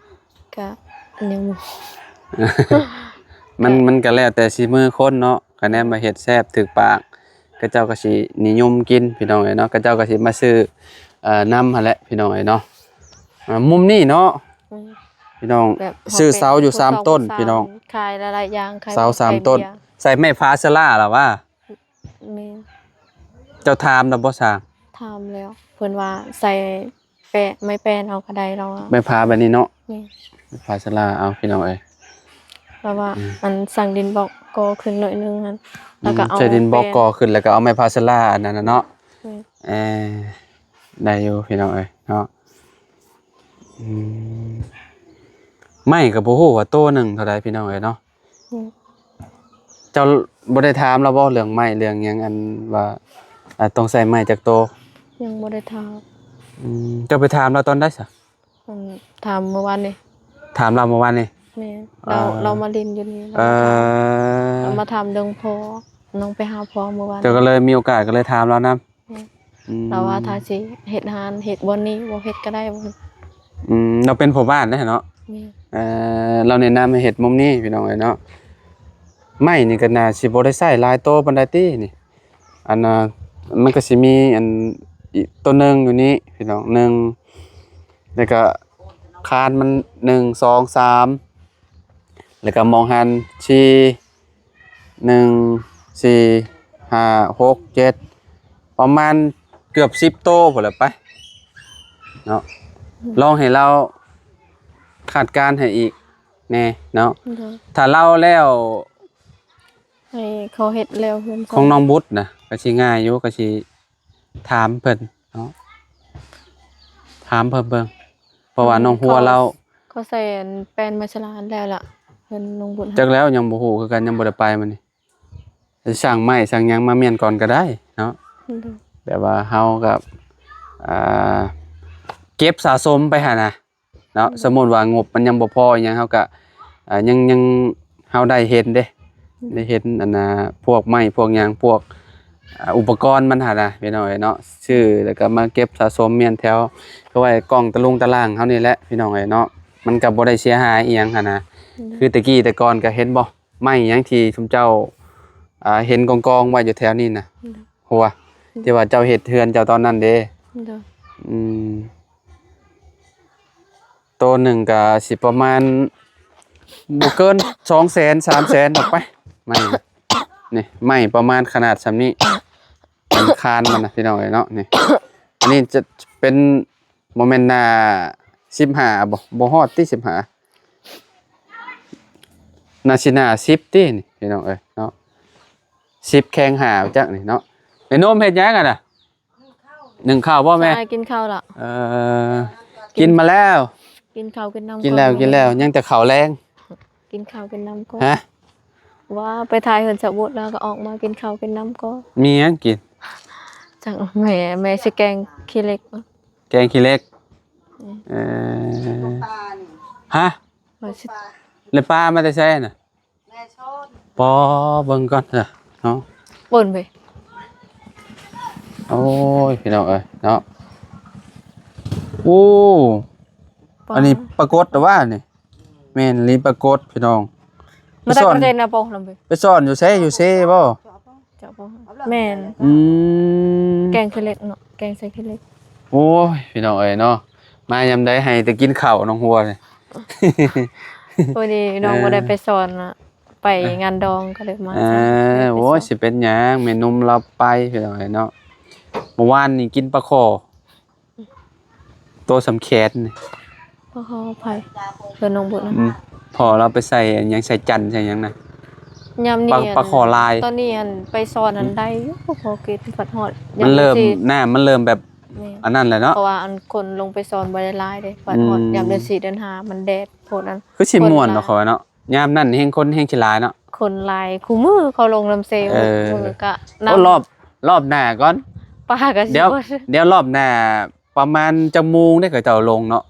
ກະຍັງ ມັນ ກະ ມັນກະແລ້ວແຕ່ສີມືຄົນເນາະ. ກະແນມວ່າເຮັດແຊບຖືກປາກ ເຂົາເຈົ້າກໍຊິນິຍົມກິນພີ່ນ້ອງເອີຍເນາະ. ເຂົາເຈົ້າກໍຊິມາຊື້ ເອີ ນຳຫັ້ນແຫຼະພີ່ນ້ອງເອີຍເນາະ. ອ່າ ມຸມນີ້ເນາະ ອືມ ພີ່ນ້ອງ ແບບ ຊື້ເສົາຢູ່ສາມຕົ້ນພີ່ນ້ອງ ຂາຍຫຼາຍໆຢ່າງ ຂາຍເສົາສາມຕົ້ນ ໃສ່ໄມ້ຟາສະລາລະວ່າ. ແມ່ນ. ເຈົ້າຖາມລະບໍ່ຊ່າງ? ຖາມແລ້ວ ເພິ່ນວ່າໃສ່ ແປະ ໄມ້ແປ້ນເອົາກໍໄດ້ລາວວ່າ. ໄມ້ພາແບບນີ້ເນາະ? ແມ່ນ. ໄມ້ພາສະລາເອົາພີ່ນ້ອງເອີຍ ລາວວ່າ ອືມ ອັນສ້າງດິນບອກກໍຂຶ້ນໜ້ອຍໜຶ່ງຫັ້ນ ແລ້ວກໍເອົາ ອືມ ໃສ່ດິນບອກກໍຂຶ້ນ ແລ້ວກໍເອົາໄມ້ພາສະລາອັນນັ້ນນະເນາະ. ແມ່ນ. ເອີ ໄດ້ຢູ່ພີ່ນ້ອງເອີຍເນາະ. ອືມ ໄມ້ກໍບໍ່ຮູ້ວ່າໂຕໜຶ່ງເທົ່າໃດພີ່ນ້ອງເອີຍເນາະ. ອືມ ເຈົ້າບໍ່ໄດ້ຖາມລາວບໍ່ເລື່ອງໄມ້ເລື່ອງຫຍັງ ອັນວ່າ ອ່າ ຕ້ອງໃຊ້ໄມ້ຈັກໂຕ? ຍັງບໍ່ໄດ້ຖາມ. ອືມ ເຈົ້າໄປຖາມລາວຕອນໃດຊະ? ອືມ ຖາມມື້ວານນີ້. ຖາມລາວມື້ວານນີ້? ແມ່ນ. ເອີ ລາວ ລາວມາຫຼິ້ນຢູ່ນີ້ ເອີ ລາວມາຖາມເລື່ອງພໍ່ ນ້ອງໄປຫາພໍ່ມື້ວານ. ເຈົ້າກໍເລີຍມີໂອກາດກໍເລີຍຖາມລາວນຳ. ແມ່ນ. ອືມ ລາວວ່າຖ້າຊິເຮັດຮ້ານ ເຮັດບ່ອນນີ້ ບໍ່ເຮັດກໍໄດ້. ອືມ ລາວເປັນພໍ່ບ້ານເດ້ເນາະ. ແມ່ນ. ເອີ ລາວແນະນຳໃຫ້ເຮັດມຸມນີ້ພີ່ນ້ອງເອີຍເນາະ. ໄມ້ນີ້ກໍໜ້າຊິບໍ່ໄດ້ໃຊ້ຫຼາຍໂຕປານໃດຕິນີ້. ອັນນ່າ ມັນກໍຊິມີອັນອີກໂຕໜຶ່ງຢູ່ນີ້ພີ່ນ້ອງ ໜຶ່ງ ແລ້ວກໍຄານມັນ ໜຶ່ງ ສອງ ສາມ ແລ້ວກໍມອງຫັນ ສີ່ ໜຶ່ງ ສີ່ ຫ້າ ຫົກ ເຈັດ ປະມານເກືອບສິບໂຕພຸ້ນແຫຼະໄປເນາະ. ອືມ ລອງໃຫ້ລາວຄາດການໃຫ້ອີກແດ່ເນາະ. ໂດຍ. ຖ້າລາວແລ້ວ ໃຫ້ເຂົາເຮັດແລ້ວເຮືອນ ຂອງນ້ອງບຸດນະ ກໍຊິງ່າຍຢູ່ ກໍຊິ ຖາມເພິ່ນເນາະ ຖາມເພິ່ນເບິ່ງ ເພາະວ່າ ອືມ ນ້ອງຫົວລາວ ເຂົາ ເຂົາໃສ່ອັນແປ້ນໄມ້ສະລາແລ້ວລະ ເພິ່ນລົງບຸນ ຈັກແລ້ວ ຍັງບໍ່ຮູ້ຄືກັນ ຍັງບໍ່ໄດ້ໄປມື້ນີ້ ຊິສັ່ງໄມ້ສັ່ງຫຍັງມາມ້ຽນກ່ອນກໍໄດ້ເນາະ. ໂດຍ. ແບບວ່າເຮົາກໍ ອ່າ ເກັບສະສົມໄປຫັ້ນນະ ເນາະ. ອືມ ສົມມຸດວ່າງົບມັນຍັງບໍ່ພໍອີ່ຫຍັງ ເຮົາກະ ອ່າ ຍັງ ຍັງ ເຮົາໄດ້ເຫັນເດ້ ອືມ ໄດ້ເຫັນອັນນ່າ ພວກໄມ້ພວກຫຍັງ ພວກ ອ່າ ອຸປະກອນມັນຫັ້ນນະ ພີ່ນ້ອງເອີຍເນາະ. ຊື້ແລ້ວກະມາເກັບສະສົມມ້ຽນແຖວ ເອົາໄວ້ກ້ອງຕະລຸງຕະລ່າງເຮົານີ້ແຫຼະ ພີ່ນ້ອງເອີຍເນາະ. ມັນກະບໍ່ໄດ້ເສຍຫາຍອີ່ຫຍັງຫັ້ນນະ. ອືມ ຄືແຕ່ກີ້ແຕ່ກ່ອນກະເຫັນບໍ່ ໄມ້ຫຍັງທີ່ຊຸມເຈົ້າ ອ່າ ເຫັນກອງໆໄວ້ຢູ່ແຖວນີ້ນະ ອືມ ຫົວ ອືມ ທີ່ວ່າເຈົ້າເຮັດເຮືອນເຈົ້າຕອນນັ້ນເດ້. ໂດຍ. ອືມ ໂຕໜຶ່ງກະຊິປະມານບໍ່ເກີນສອງແສນ ສາມແສນ ອອກໄປ ໄມ້ນີ້ ໄມ້ປະມານຂະໜາດສ່ຳນີ້ ອັນຄານມັນນະ ພີ່ນ້ອງເອີຍເນາະ. ນີ້ ອັນນີ້ຈະເປັນ ບໍ່ແມ່ນໜ້າສິບຫ້າບໍ່? ບໍ່ຮອດຕິ ສິບຫ້າ ໜ້າຊິໜ້າສິບຕິນີ້ ພີ່ນ້ອງເອີຍເນາະ. ສິບແຂງຫ້າຈັກນີ້ເນາະ. ແມ່ນົມເຮັດຫຍັງຫັ້ນນະ? ໜຶ້ງເຂົ້າບໍ່ແມ່? ໃຊ່ ກິນເຂົ້າລະ. ເອີ ກິນ ກິນມາແລ້ວ ກິນເຂົ້າກິນນ້ຳ ກິນແລ້ວ ກິນແລ້ວ ຍັງແຕ່ເຂົ້າແລງ ກິນເຂົ້າກິນນ້ຳກ່ອນ. ຮະ? ວ່າໄປຖ່າຍເຮືອນສາວບຸດແລ້ວກໍອອກມາກິນເຂົ້າກິນນ້ຳກ່ອນ. ມີຫຍັງກິນ? ຈັກແມ່ ແມ່ຊິແກງຂີ້ເຫຼັກ. ແກງຂີ້ເຫຼັກ. ອືມ ເອີ ປານີ້. ຮະ? ວ່າຊິ ແລ້ວປາມາແຕ່ໃສນະ? ແມ່ຊອນ ປໍ ເບິ່ງກ່ອນເດີເນາະ ເບິ່ງໄປ. ໂອ້ຍ ພີ່ນ້ອງເອີຍເນາະ. ໂອ້ ປາ ອັນນີ້ປາກົດແຕ່ວ່ານີ້ ແມ່ນອີ່ຫຼີປາກົດ ພີ່ນ້ອງ. ມາແຕ່ປະເທດນາໂປງລຳເບ ໄປຊ່ອນຢູ່ໃສ ຢູ່ເຊບໍ່? ເຈົ້າບໍ່ ແມ່ນ. ອືມ ແກງຂີ້ເຫຼັກເນາະ ແກງໃສ່ຂີ້ເຫຼັກ. ໂອ້ຍ ພີ່ນ້ອງເອີຍເນາະ ມາຍາມໃດໃຫ້ແຕ່ກິນເຂົ້າ ນ້ອງຫົວນີ້. ພໍດີນ້ອງ ເອີ ບໍ່ໄດ້ໄປສອນນະ ໄປ ເອີ ງານດອງກໍເລີຍມາ. ເອີ ໂອ້ຍ ຊິເປັນຫຍັງ ແມ່ນົມລາວໄປ ພີ່ນ້ອງເອີຍເນາະ. ເມື່ອວານນີ້ກິນປາຄໍ່ ໂຕສ່ຳແຂນນີ້. ປາຄໍ່ໃຜ? ເພື່ອນນ້ອງບຸດນະ. ອືມ ພໍລາວໄປໃສ່ຫຍັງ ໃສ່ຈັນໃສ່ຫຍັງນະ ຍາມນີ້ ປາ ອັນ ປາຄໍລາຍ ຕອນນີ້ ອັນ ໄປສອນ ອັນ ອືມ ໄດ້ຢູ່ ພໍກິນ ພັດຮອດ ມັນເລີ່ມ ຍາມນີ້ ນ້ຳມັນເລີ່ມແບບ ແມ່ນ ອັນນັ້ນແຫຼະເນາະ ເພາະວ່າ ອັນ ຄົນລົງໄປສອນບໍ່ໄດ້ຫຼາຍເດ້ ພັດຮອດ ອືມ ຍາມເດືອນສີ່ເດືອນຫ້າມັນແດດໂພດ ອັນ ຄືຊິມ່ວນເນາະ ຄົນຫຼາຍ ເຂົາວ່າເນາະ ຍາມນັ້ນແຮງຄົນແຮງຊິຫຼາຍເນາະ ຄົນຫຼາຍ ຄູ່ມື້ເຂົາລົງນຳເຊ ເອີ ມື້ກະ ໂອ້ ນຳ ລອບ ລອບໜ້າກ່ອນ ປາກະຊິ ດຽວ ເບິດ ດຽວລອບໜ້າ ປະມານຈັກໂມງເດ້ເຂົາເຈົ້າລົງເນາະ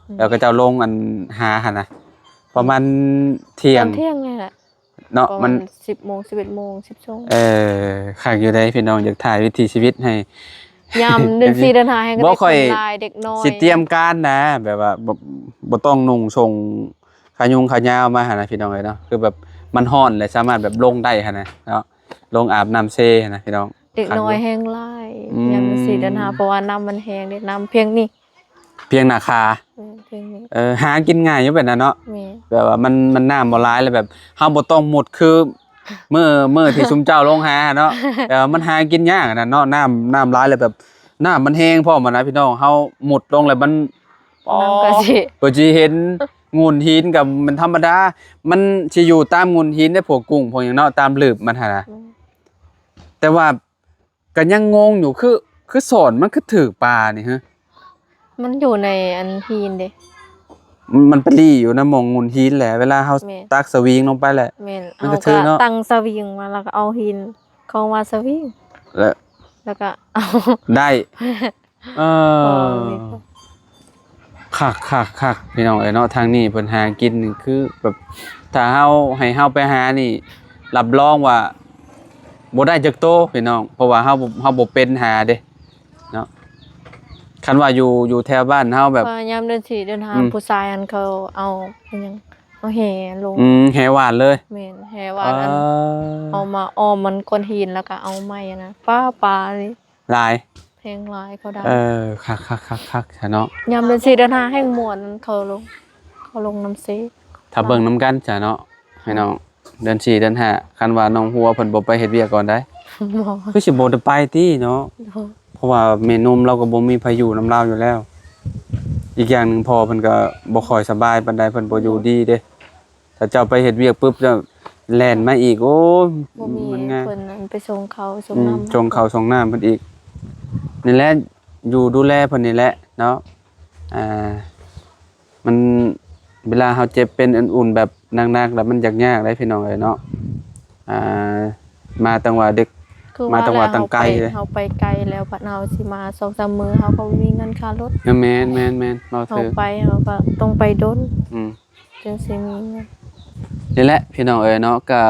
ອືມ ແລ້ວເຂົາເຈົ້າລົງ ອັນ ຫາຫັ້ນນະ ປະມານທ່ຽງ ຕອນທ່ຽງນີ້ແຫຼະ ເນາະ ປະມານ ມັນ ສິບໂມງ ສິບເອັດໂມງ ສິບສອງ ເອີ ຄັກຢູ່ເດ້ພີ່ນ້ອງ ຢາກຖ່າຍວິຖີຊີວິດໃຫ້ ຍາມເດືອນສີ່ເດືອນຫ້າແຮງ ບໍ່ຄ່ອຍ ເດັກນ້ອຍ ຊິຕຽມການນະ ແບບວ່າ ບໍ່ ບໍ່ຕ້ອງນຸ່ງສົ້ງຂາຍຸງຂາຍາວມາຫັ້ນນະ ພີ່ນ້ອງເອີຍເນາະ ຄືແບບມັນຮ້ອນແຫຼະ ສາມາດແບບລົງໄດ້ຫັ້ນນະເນາະ ລົງອາບນ້ຳເຊຫັ້ນນະພີ່ນ້ອງ ເດັກນ້ອຍ ຄັກຢູ່ ແຮງຫຼາຍ ອືມ ຍາມເດືອນສີ່ເດືອນຫ້າ ເພາະວ່ານ້ຳມັນແຮງເດ້ ນ້ຳພຽງນີ້ ພຽງໜ້າຂາ ເອີ ພຽງນີ້ ເອີ ຫາກິນງ່າຍຢູ່ແບບນັ້ນເນາະ ແມ່ນ ແບບວ່າມັນ ມັນນ້ຳບໍ່ຫຼາຍ ແລ້ວແບບເຮົາບໍ່ຕ້ອງມຸດຄືມື້ ມື້ທີ່ຊຸມເຈົ້າລົງຫາເນາະ ແບບວ່າມັນຫາກິນຍາກຫັ້ນນະເນາະ ນ້ຳ ນ້ຳຫຼາຍ ແລ້ວແບບນ້ຳມັນແຮງພ້ອມຫັ້ນນະພີ່ນ້ອງ ເຮົາມຸດລົງແລ້ວມັນ ນ້ຳກະຊິ ເພິ່ນຊິເຫັນໂງ່ນຫີນ ກໍມັນທຳມະດາ ມັນຊິຢູ່ຕາມໂງ່ນຫີນເດ້ ພວກກຸ້ງພວກຫຍັງເນາະ ຕາມລືບມັນຫັ້ນນະ ແມ່ນ ແຕ່ວ່າ ກໍຍັງງົງຢູ່ ຄື ຄືສອນມັນຄືຖືກປານີ້ຮະ ມັນຢູ່ໃນອັນຫີນເດ້ ມັນ ມັນໄປລີ້ຢູ່ນຳໝ່ອງໂງ່ນຫີນແຫຼະ ເວລາເຮົາ ແມ່ນ ຕັກສະວິງລົງໄປແຫຼະ ແມ່ນ ມັນກໍຖືກເນາະ ເຮົາກໍຕັ້ງສະວິງມາ ແລ້ວກໍເອົາຫີນເຂົ້າມາສະວິງ ແລ້ວ ແລ້ວກໍເອົາ ໄດ້ ເອີ ເອີ ນີ້ກໍ ຄັກໆໆ ພີ່ນ້ອງເອີຍເນາະ ທາງນີ້ເພິ່ນຫາກິນນີ້ຄືແບບ ຖ້າເຮົາ ໃຫ້ເຮົາໄປຫານີ້ ຮັບຮອງວ່າບໍ່ໄດ້ຈັກໂຕພີ່ນ້ອງ ເພາະວ່າເຮົາ ເຮົາບໍ່ເປັນຫາເດ້ເນາະ ຄັນວ່າຢູ່ ຢູ່ແຖວບ້ານເຮົາແບບ ວ່າຍາມເດືອນສີ່ເດືອນຫ້າ ອືມ ຜູ້ຊາຍຫັ້ນເຂົາເອົາ ເປັນຫຍັງ ເອົາແຫລົງ ອືມ ແຫຫວ່ານເລີຍ ແມ່ນ ແຫຫວ່ານ ເອີ ອັນ ເອົາມາອ້ອມມັນກ້ອນຫີນ ແລ້ວກໍເອົາໄມ້ຫັ້ນນະ ປາ ປານີ້ ຫຼາຍ ແພງຫຼາຍເຂົາໄດ້ ເອີ ຄັກໆໆໆ ຊະເນາະ ຍາມເດືອນສີ່ເດືອນຫ້າແຮ່ງມ່ວນ ເຂົາລົງ ເຂົາລົງນຳເຊ ຖ້າເບິ່ງນຳກັນຊະເນາະ ໃຫ້ນ້ອງ ເດືອນສີ່ເດືອນຫ້າ ຄັນວ່ານ້ອງຫົວເພິ່ນບໍ່ໄປເຮັດວຽກກ່ອນໃດ ບໍ່ ຄືຊິບໍ່ໄດ້ໄປຕິເນາະ ບໍ່ ເພາະວ່າແມ່ນົມລາວກໍບໍ່ມີໃຜຢູ່ນຳລາວຢູ່ແລ້ວ ອີກຢ່າງໜຶ່ງພໍ່ເພິ່ນກໍບໍ່ຄ່ອຍສະບາຍປານໃດ ເພິ່ນບໍ່ຢູ່ດີເດ້ ຖ້າເຈົ້າໄປເຮັດວຽກປຶບ ເຈົ້າແລ່ນມາອີກ ໂອ້ຍ ບໍ່ມີ ມັນງ່າຍ ເພິ່ນນັ້ນໄປສົ່ງເຂົ້າສົ່ງ ອືມ ນ້ຳ ສົ່ງເຂົ້າສົ່ງນ້ຳເພິ່ນອີກ ນີ້ແຫຼະ ຢູ່ດູແລເພິ່ນນີ້ແຫຼະເນາະ ອ່າ ມັນ ເວລາເຮົາເຈັບເປັນອື່ນໆ ແບບໜັກໆ ແລ້ວມັນຢາກຍາກເດ້ພີ່ນ້ອງເອີຍເນາະ ອ່າ ມາຕັ້ງວ່າເດັກ ຄື ມາຕັ້ງວ່າ ວ່າແລ້ວ ຕັ້ງໄກເລີຍ ເຮົາໄປ ເຮົາໄປໄກແລ້ວ ບັດເຮົາຊິມາສອງສາມມື້ ເຮົາກໍບໍ່ມີເງິນຄ່າລົດ ແມ່ນໆໆ ເວົ້າຖືກ ເຮົາໄປ ເຮົາກໍຕ້ອງໄປດົນ ອືມ ຈຶ່ງຊິມີເງິນ ນີ້ແຫຼະພີ່ນ້ອງເອີຍເນາະ ກະ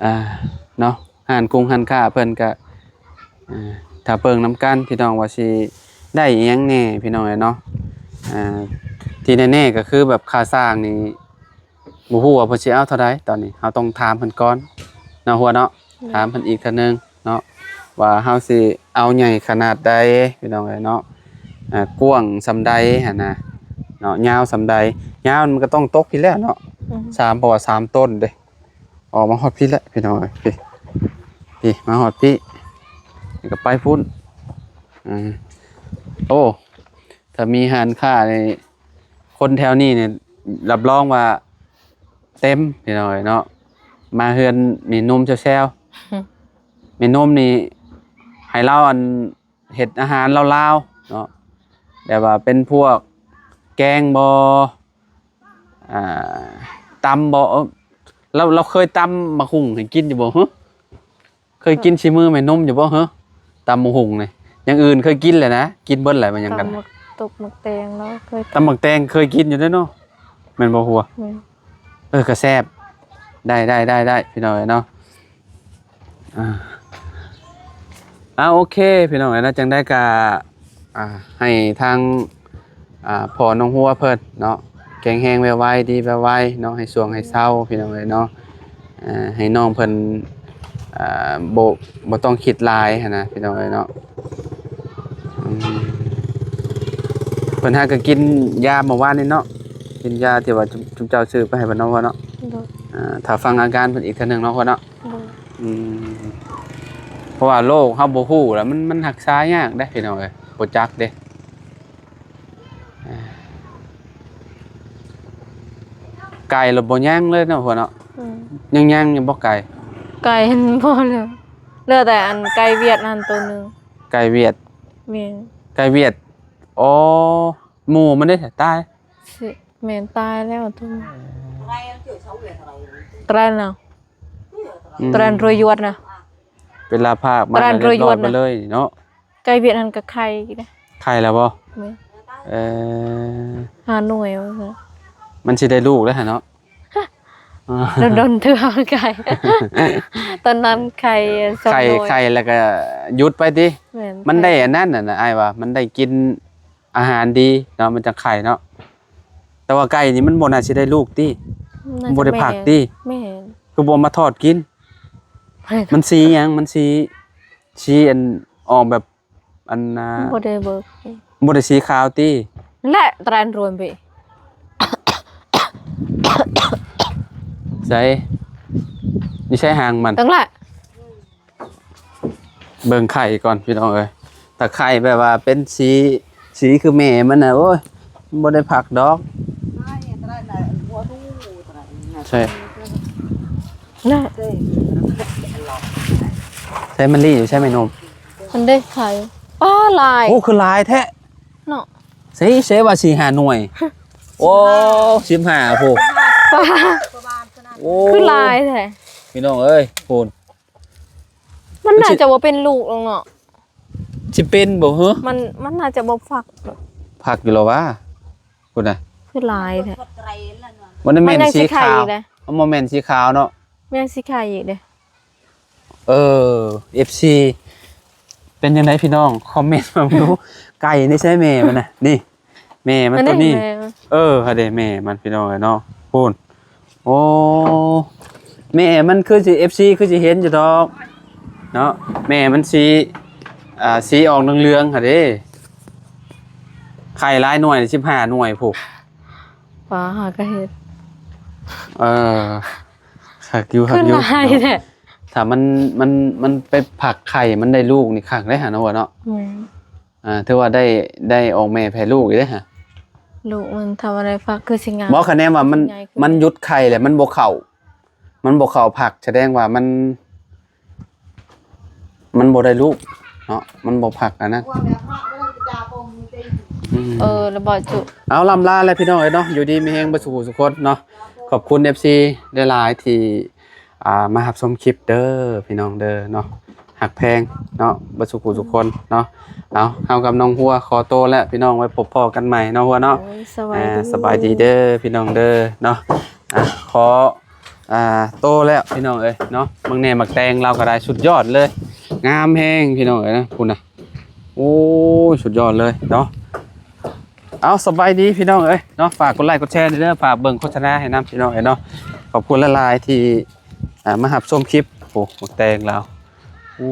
ອ່າ ເນາະ ຮ້ານກຸງຮ້ານຄ້າເພິ່ນກະ ອ່າ ຖ້າເບິ່ງນຳກັນພີ່ນ້ອງວ່າຊິໄດ້ອີ່ຫຍັງແດ່ພີ່ນ້ອງເອີຍເນາະ ອ່າ ທີ່ແນ່ໆກໍຄືແບບຄ່າສ້າງນີ້ ບໍ່ຮູ້ວ່າເພິ່ນຊິເອົາເທົ່າໃດ ຕອນນີ້ເຮົາຕ້ອງຖາມເພິ່ນກ່ອນເນາະ ຫົວເນາະ ແມ່ນ ຖາມເພິ່ນອີກເທື່ອໜຶ່ງເນາະ ວ່າເຮົາຊິເອົາໃຫຍ່ຂະໜາດໃດພີ່ນ້ອງເອີຍເນາະ ອ່າ ກວ້າງສ່ຳໃດຫັ້ນນະເນາະ ຍາວສ່ຳໃດ ຍາວມັນກໍຕ້ອງຕົກພີ້ແຫຼະເນາະ ອືມ ສາມ ເພາະວ່າສາມຕົ້ນເດ້ ອອກມາຮອດພີ້ແຫຼະພີ່ນ້ອງເອີຍ ພີ້ ພີ້ ມາຮອດພີ້ ແລ້ວກໍໄປພຸ້ນ ອ່າ ໂອ້ ຖ້າມີຮ້ານຄ້ານີ້ ຄົນແຖວນີ້ນີ້ ຮັບຮອງວ່າເຕັມພີ່ນ້ອງເອີຍເນາະ ມາເຮືອນແມ່ນົມແຊວໆ ແມ່ນົມນີ້ ໃຫ້ລາວ ອັນ ເຮັດອາຫານລາວໆເນາະ ແບບວ່າເປັນພວກແກງບໍ ອ່າ ຕຳບໍ ເອີ ລາວ ລາວເຄີຍຕຳໝາກຫຸ່ງໃຫ້ກິນຢູ່ບໍ່ຫື? ເຄີຍກິນ ອືມ ສີມືແມ່ນົມຢູ່ບໍ່ຫື? ຕຳໝາກຫຸ່ງນີ້ ຢ່າງອື່ນເຄີຍກິນແຫຼະນະ ກິນເບິດແຫຼະ ມັນຫຍັງກັນ ຕຳໝາກ ຕົກໝາກແຕງລາວເຄີຍ ຕຳໝາກແຕງເຄີຍກິນຢູ່ເດ້ເນາະ ແມ່ນບໍ່ຫົວ? ແມ່ນ ເອີ ກໍແຊບ ໄດ້ໆໆໆ ພີ່ນ້ອງເອີຍເນາະ ອ່າ ອ່າ ໂອເຄ ພີ່ນ້ອງເອີຍເນາະ ຈັ່ງໃດກໍ ອ່າ ໃຫ້ທາງ ອ່າ ພໍ່ນ້ອງຫົວເພິ່ນເນາະ ແຂງແຮງໄວໆ ດີໄວໆເນາະ ໃຫ້ຊ່ວງໃຫ້ເຊົາ ພີ່ນ້ອງເອີຍເນາະ ອ່າ ໃຫ້ນ້ອງເພິ່ນ ອ່າ ບໍ່ ບໍ່ຕ້ອງຄິດຫຼາຍຫັ້ນນະ ພີ່ນ້ອງເອີຍເນາະ ອືມ ເພິ່ນຫາກໍກິນຢາເມື່ອວານນີ້ເນາະ ກິນຢາທີ່ວ່າ ຊຸມ ຊຸມເຈົ້າຊື້ໄປໃຫ້ເພິ່ນເນາະ ເນາະ ໂດຍ ອ່າ ຖ້າຟັງອາການເພິ່ນອີກເທື່ອໜຶ່ງເນາະ ເນາະ ໂດຍ ອືມ ເພາະວ່າໂລກເຮົາບໍ່ຮູ້ລະ ມັນ ມັນຮັກສາຍາກເດ້ ພີ່ນ້ອງເອີຍ ບໍ່ຈັກເດ້ ອ່າ ໄກ່ລະບໍ່ຍັງເລີຍເນາະ ພວກເນາະ. ອືມ ຍັງຍັງຢູ່ບໍ່ໄກ່? ໄກ່ຫັ້ນບໍ່ເຫຼືອ ເຫຼືອແຕ່ອັນໄກ່ຫວຽດຫັ້ນໂຕໜຶ່ງ. ໄກ່ຫວຽດ? ແມ່ນ. ໄກ່ຫວຽດ? ອໍ ໝູ່ມັນເດ້ຕາຍ? ຊິ ແມ່ນ ຕາຍແລ້ວໂຕໜຶ່ງ. ຕາຍແລ້ວ ອືມ ຕາຍໂດຍຢວດນະ. ເວລາພາກມາແລ້ວລຽບຮ້ອຍໄປເລີຍເນາະ. ໄກ່ຫວຽດຫັ້ນກໍໄຂ່ເດ້. ໄຂ່ແລ້ວບໍ່? ແມ່ນ. ເອີ ຫ້າໜ່ວຍວ່າຊັ້ນ. ມັນຊິໄດ້ລູກແລ້ວຫັ້ນເນາະ. ດົນໆເທື່ອໄຂ່ ຕອນນັ້ນໄຂ່ສອງໜ່ວຍ. ໄຂ່ ໄຂ່ແລ້ວກໍຢຸດໄປຕິ? ແມ່ນ. ມັນໄດ້ອັນນັ້ນນະ ອ້າຍວ່າ ມັນໄດ້ກິນອາຫານດີເນາະ ມັນຈັ່ງໄຂ່ເນາະ. ແຕ່ວ່າໄກ່ນີ້ມັນບໍ່ໜ້າຊິໄດ້ລູກຕິ? ມັນບໍ່ໄດ້ພັກຕິ? ແມ່ນ. ຄືບໍ່ມາທອດກິນ? ມັນສີຫຍັງ? ມັນສີ ສີອັນ ອອກແບບ ອັນນ່າ ບໍ່ໄດ້ເບິ່ງ ບໍ່ໄດ້ສີຂາວຕິ? ແລະ ຕະແລນໂດຣນເບ ໃສ ຢູ່ໃສຫາງມັນ? ຕັ້ງແຫຼະ ເບິ່ງໄຂ່ກ່ອນພີ່ນ້ອງເອີຍ. ຖ້າໄຂ່ແບບວ່າເປັນສີ ສີຄືແມ່ມັນນະ ໂອ້ຍ ບໍ່ໄດ້ພັກດອກ. ໃຊ່ ນະ ໃສ່ມະລີຢູ່ໃສ່ແມ່ນົມ? ມັນໄດ້ໄຂ່ ປ້າ ຫຼາຍ. ໂອ້ ຄືຫຼາຍແທ້ເນາະ. ໃສ່ ໃສ່ວ່າສີ່ຫ້າໜ່ວຍ. ໂອ້ ສິບຫ້າພຸ້ນ. ປ້າ ໂອ້ ຄືຫຼາຍແທ້ ພີ່ນ້ອງເອີຍ ພຸ້ນ. ມັນໜ້າຈະບໍ່ເປັນລູກດອກເນາະ. ຊິເປັນບໍ່ເຮີ? ມັນ ມັນໜ້າຈະບໍ່ຟັກ. ຟັກຢູ່ແລ້ວຫວາ? ພຸ້ນນະ ຄືຫຼາຍແທ້. ມັນແມ່ນ ມັນຍັງ ສີຂາວ ຊິໄຂ່ອີກເດ້. ມັນບໍ່ແມ່ນສີຂາວເນາະ. ມັນຍັງຊິໄຂ່ອີກເດ້. ເອີ ເອັຟຊີ ເປັນຈັ່ງໃດພີ່ນ້ອງ ຄອມເມັນມາເບິ່ງດູ. ໄກ່ນີ້ໃຊ່ແມ່ມັນນະ ນີ້ ແມ່ມັນ ອັນນີ້ ໂຕນີ້ ແມ່ມັນ. ເອີ ຫັ້ນເດ້ແມ່ມັນພີ່ນ້ອງເອີຍເນາະ ພຸ້ນ. ໂອ້ ແມ່ມັນຄືຊິ ເອັຟຊີ ຄືຊິເຫັນຢູ່ດອກເນາະ. ແມ່ມັນສີ ອ່າ ສີອອກເຫຼືອງໆຫັ້ນເດ້. ໄຂ່ຫຼາຍໜ່ວຍ ສິບຫ້າໜ່ວຍພຸ້ນ. ປ້າ ຫາກະເຮັດ ເອີ ຄັກຢູ່ ຄັກຢູ່ ຄືຫຼາຍແທ້. ຖ້າມັນ ມັນ ມັນໄປຟັກໄຂ່ ມັນໄດ້ລູກນີ້ຄັກເດ້ຫາ ນ້ອງວ່າເນາະ. ແມ່ນ. ອ່າ ຖືວ່າໄດ້ ໄດ້ອອກແມ່ແຜ່ລູກຢູ່ເດ້ຫາ. ລູກມັນ ຖ້າວ່າໄດ້ຟັກຄືຊິງາມ. ບໍ່ ຄະແນນວ່າມັນ ໃຫຍ່ຂຶ້ນ ມັນຢຸດໄຂ່ແລ້ວ ມັນບໍ່ເຂົ້າ ມັນບໍ່ເຂົ້າຟັກ ສະແດງວ່າມັນ ມັນບໍ່ໄດ້ລູກເນາະ ມັນບໍ່ຟັກອັນນັ້ນ. ອືມ ເອີ ລະບໍ່ຈຸ. ເອົາ ລ່ຳລາແລ້ວພີ່ນ້ອງເອີຍເນາະ ຢູ່ດີມີແຮງເບິດສູ່ຜູ້ສູ່ຄົນເນາະ. ຂອບຄຸນ ເອັຟຊີ ຫຼາຍໆ ທີ່ ອ່າ ມາຮັບຊົມຄລິບເດີພີ່ນ້ອງເດີເນາະ ຮັກແພງເນາະ ເບິດສູ່ຜູ້ສູ່ຄົນເນາະ. ເອົາ ເຮົາກັບນ້ອງຫົວຂໍໂຕແລ້ວພີ່ນ້ອງ ໄວ້ພົບພໍ້ກັນໃໝ່ເນາະ ຫົວເນາະ. ໂອ້ຍ ສະບາຍດີ ອ່າ ສະບາຍດີເດີພີ່ນ້ອງເດີເນາະ. ອ່າ ຂໍ ອ່າ ໂຕແລ້ວພີ່ນ້ອງເອີຍເນາະ. ເບິ່ງແດ່ໝາກແຕງລາວກໍໄດ້ ສຸດຍອດເລີຍ ງາມແຮງພີ່ນ້ອງເອີຍນະ ພຸ້ນນະ. ໂອ້ຍ ສຸດຍອດເລີຍເນາະ. ເອົາ ສະບາຍດີພີ່ນ້ອງເອີຍເນາະ ຝາກກົດໄລກົດແຊເດີ ຝາກເບິ່ງໂຄສະນາໃຫ້ນຳພີ່ນ້ອງເອີຍເນາະ. ຂອບຄຸນຫຼາຍໆ ທີ່ ອ່າ ມາຮັບຊົມຄລິບ. ໂອ້ ໝາກແຕງລາວ ໂອ້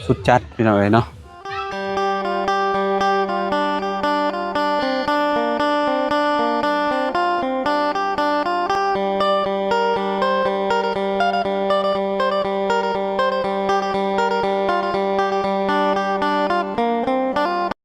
ສຸດຈັດພີ່ນ້ອງເອີຍເນາະ.